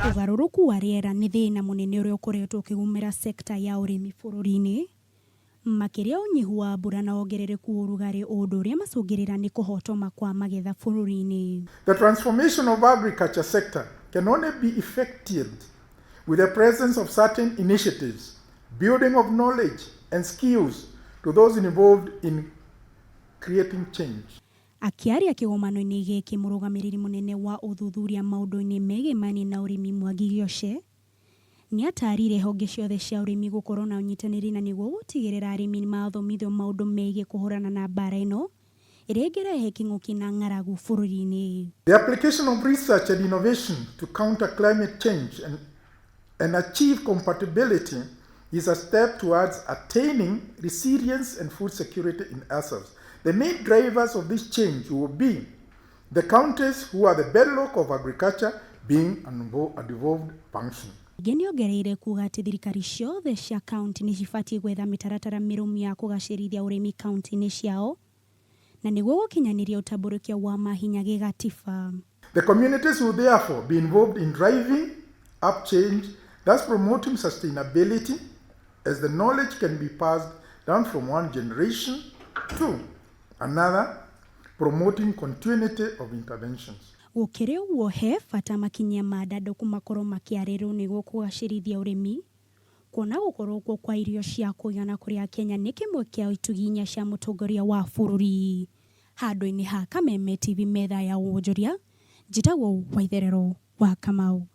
Ũgarũrũku wa rĩera nĩ thĩna mũnene ũrĩa ũkoretwo ũkĩgũmĩra sekta ya ũrĩmi bũrũri-inĩ, makĩria ũnyihu wa mbura na wongerereku wa ũrugarĩ ũndũ ũrĩa macũngĩrĩra nĩ kũhotoma kwa magetha bũrũri-inĩ. The transformation of agriculture sector can only be effected with the presence of certain initiatives, building of knowledge and skills to those involved in creating change. Akĩaria kĩgomano-inĩ gĩkĩ mũrũgamĩrĩri mũnene wa ũthuthuria maũndũ-inĩ megemainie na ũrĩmi Mwangi Gĩoce nĩatarire honge ciothe cia ũrĩmi gũkorwo na ũnyitanĩri na nĩguo gũtigĩrĩra arĩmi nĩmathomithio maũndũ megiĩ kũhũrana na mbara ĩno ĩrĩa ĩngĩrehe kĩng'ũki na ng'aragu bũrũri-inĩ. The application of research and innovation to counter climate change and achieve compatibility is a step towards attaining resilience and food security in ourselves. The main drivers of this change will be the counties who are the bedrock of agriculture being a devolved function. Ningĩ nĩongereire kuga atĩ thirikari ciothe cia kaunti nĩcibatiĩ gwetha mĩtaratara mĩrũmu ya kũgacĩrithia ũrĩmi kaunti-inĩ ciao na nĩguo gũkinyanĩria ũtambũrũkia wa mahinya gĩgatiba. The communities will therefore be involved in driving up change, thus promoting sustainability as the knowledge can be passed down from one generation to another, promoting continuity of interventions. Gũkĩrĩ ũguo he bata makinya mandandũku makorwo makĩarĩrwo nĩguo kũgacĩrithia ũrĩmi kuona gũkorwo kuo kwa irio cia kũigana kũrĩ Akenya nĩ kĩmwe kĩa itugĩ inya cia mũtongoria wa bũrũri. Handũ-inĩ ha Kameme TV metha ya wonjoria, njĩtagwo Waitherero wa Kamau.